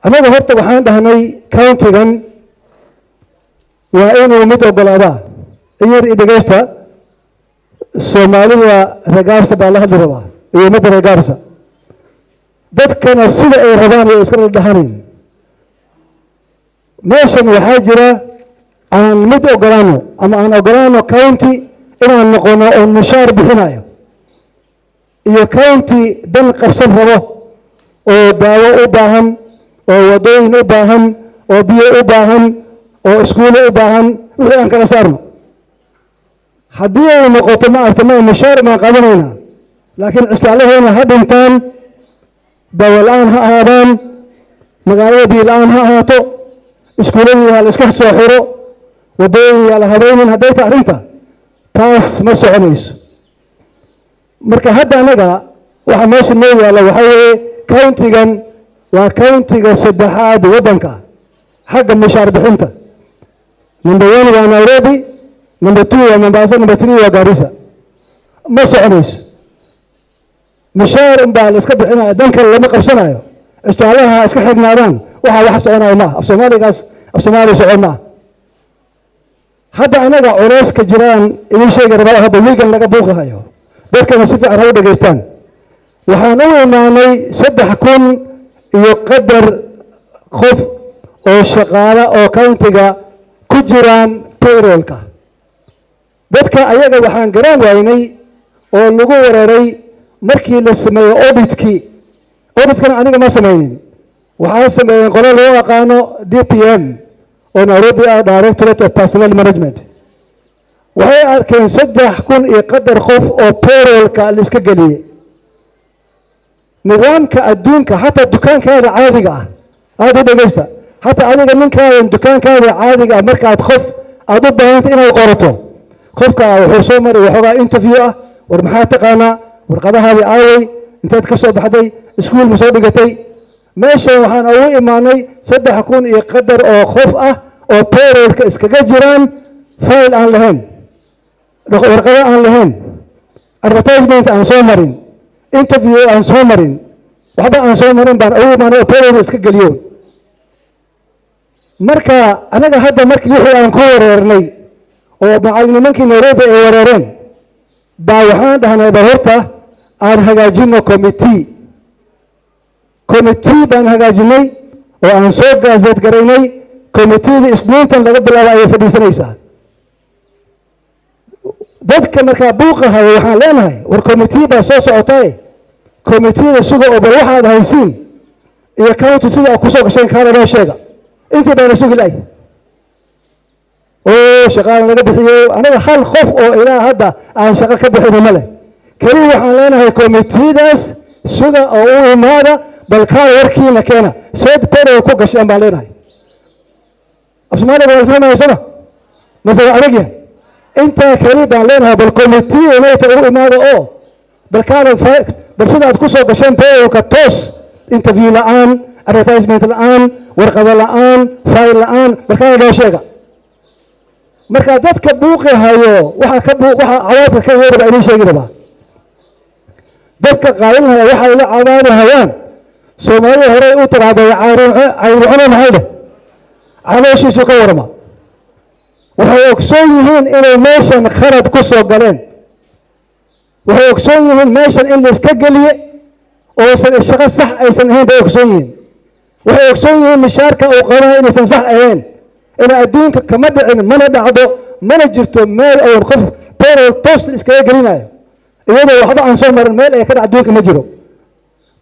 Annaga horta waxaan dhahnay countygan waa inuu mid ogolaadaa. In yar i dhegeysta, Soomaalida reer Gaarisa baa la hadli rabaa iyo ummadda reer Gaarisa. Dadkana sida ay rabaan way iska dhahanin. Meeshan waxaa jira aan mid ogolaano ama aan ogolaano county inaan noqono oon mushaar bixinayo iyo county dan qabsan rabo oo daawo u baahan oo wadooyin u baahan oo biyo u baahan oo iskuulo u baahan. Wixii aan kala saarno. Haddii ay noqoto, ma aragta, ma mushaar baan qaadanaynaa, laakiin cisbitaalaheena ha dhintaan, daawo la-aan ha ahaadaan, magaalada biyo la-aan ha ahaato, iskuuladii ha la iska soo xiro, wadooyin yaa la habaynin, hadday ta arrinta taas ma soconayso. Marka hadda anaga waxa meesha noo yaalla waxaa weeye, countygan waa countyga saddexaad waddanka xagga mushaar bixinta. Number one waa Nairobi, number two waa Mombasa, number three waa Garissa. Ma soconayso mushaar unbaa la iska bixinaya, dan kale lama qabsanayo, cisbitaalaha ha iska xirnaadaan. Waxaa wax soconaya maaha. Af Soomaaligaas af Soomaaliya socon maaha. Hadda anaga culeyska jiraan idin sheegi rabaa. Hadda wiigan laga buuqahayo, dadkana si fiican ha u dhegaystaan. Waxaan u imaanay 3000 iyo qadar qof oo shaqaala oo countyga ku jiraan payrollka. Dadka ayaga waxaan garan waynay oo lagu weeraray markii la sameeyo auditkii. Auditkana aniga ma samaynin, waxaa sameeyeen qolo loo aqaano DPM oo Nairobi ah, Directorate of Personnel Management. Waxay arkeen 3000 iyo qadar qof oo payrollka la iska geliyey. Nidaamka adduunka, xataa dukaankaada caadiga ah, aada u dhegeysta, xataa adiga ninkaadan dukaankaada caadiga ah, markaad qof aada u baahanta inaad qorato, qofka wuxuu soo maray waxoogaa interview ah. War maxaa taqaanaa? Warqadahaadii aaway? Inteed ka soo baxday? Iskuul ma soo dhigatay? Meeshan waxaan ugu imaanay 3000 iyo qadar oo qof ah oo payrollka iskaga jiraan, file aan lahayn, warqado aan lahayn, advertisement aan soo marin, interview aan soo marin, waxba aan soo marin baan ugu imaanay oo payroll iska geliyo. Marka anaga hadda markii wixii aan ku wareernay oo macalinimankii Nairobi ay wareereen baa waxaan dhahnay, bal horta aan hagaajino committee. Committee baan hagaajinay oo aan soo gazette garaynay. Committeeda Isniintan laga bilaabo ayay fadhiisanaysaa. Dadka markaa buuqa haya waxaan leenahay, war committee baa soo socotae, committeeda suga oo bal waxaad haysiin iyo county sida aad kusoo gasheen kaana noo sheega. Intii baana sugi la'ay oo shaqaala laga bixiyo. Anaga hal qof oo ilaa hadda aan shaqo ka bixin ma leh. Keliya waxaan leenahay, committeedaas suga oo u imaada, bal kaana warkiina keena, seed payroll ku gasheen baan leenahay. Af Soomaaliga waa la fahmaya sooma mase waa adag yahay? Intaa keli baan leenahay, bal committee inayta ugu imaada oo bal kaana bal sida aad ku soo gasheen payrollka toos, interview la-aan, advertisement la-aan, warqado la-aan, file la-aan, markaana noo sheega. Marka dadka buuqi hayo, waxa ka buu waxa cawaadka ka yeeri baa inii sheegi rabaa. Dadka qaalinhaya waxay la cawaadi hayaan, Soomaalida horey u tiraahday, "Cayri cuna maxay dheh calooshiisu ka warama." Waxay ogsoon yihiin inay meeshan khalad ku soo galeen. Waxay ogsoon yihiin meeshan in layska geliye oosan shaqo sax aysan ahayn bay ogsoon yihiin. Waxay ogsoon yihiin mishaarka uu qabanayo inaysan sax ahayn. Ina adduunka kama dhicin, mana dhacdo, mana jirto meel oo qof payroll toos iskaga gelinayo iyadoo waxba aan soo marin. Meel ay ka dhac adduunka ma jiro.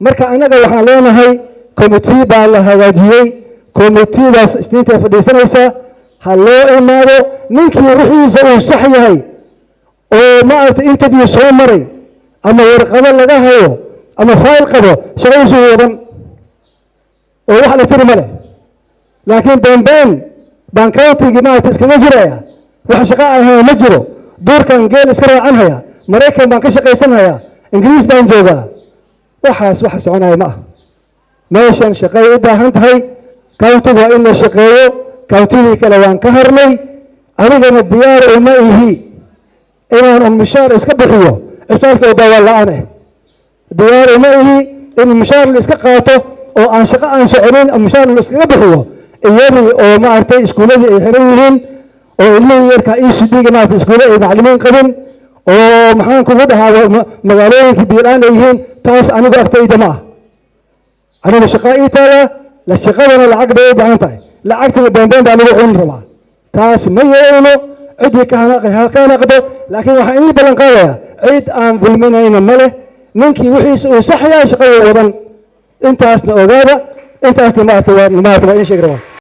Marka annaga waxaan leenahay, committee baa la hagaajiyey. Committeedaas Isniintay fadhiisanaysaa, ha loo imaado. Ninkii wixiisa uu sax yahay oo maaragtay interview soo maray ama warqado laga hayo ama file qabo, shaqadiisu wadan oo wax la tiri ma leh. Laakiin beenbeen baan countygii maaragtay iskaga jiraya, wax shaqo aan hayo ma jiro, duurkan geel iska raacan haya, Maraykan baan ka shaqaysan hayaa, Ingiriis baan joogaa, waxaas wax soconaya ma ah. Meeshan shaqay u baahan tahay. Countygu waa in la shaqeeyo. Countydii kale waan ka harnay. Anigana diyaar uma ihi inaan un mishaar iska bixiyo cisbitaalka oo daawa la-aan ah. Diyaar uma ihi in mishaar la iska qaato. Oo aan shaqo aan soconin oo mushaar la iskaga bixiyo, iyadii oo maaragtay iskuuladii ay xiran yihiin, oo ilmihii yarka ECD-ga maaragtay iskuulle ay macallimiin qabin, oo maxaan kugu dhahaa, magaalooyinkii biyo-la'aan ay yihiin, taas anigu agtayda ma ah. Anigu shaqaa ii taala la, shaqadana lacag bay u baahan tahay, lacagtana beenbeen baa lagu cuni rabaa. Taas ma yeelno. Ciddii ka hanaaqay ha ka hanaaqdo, laakiin waxaan inii ballan qaadayaa cid aan dulminayna ma leh. Ninkii wixiisa uu sax yahay, shaqada wadan. Intaasna ogaada, intaasna maaragtay waa maaragtay waa idiin sheegi rabaa.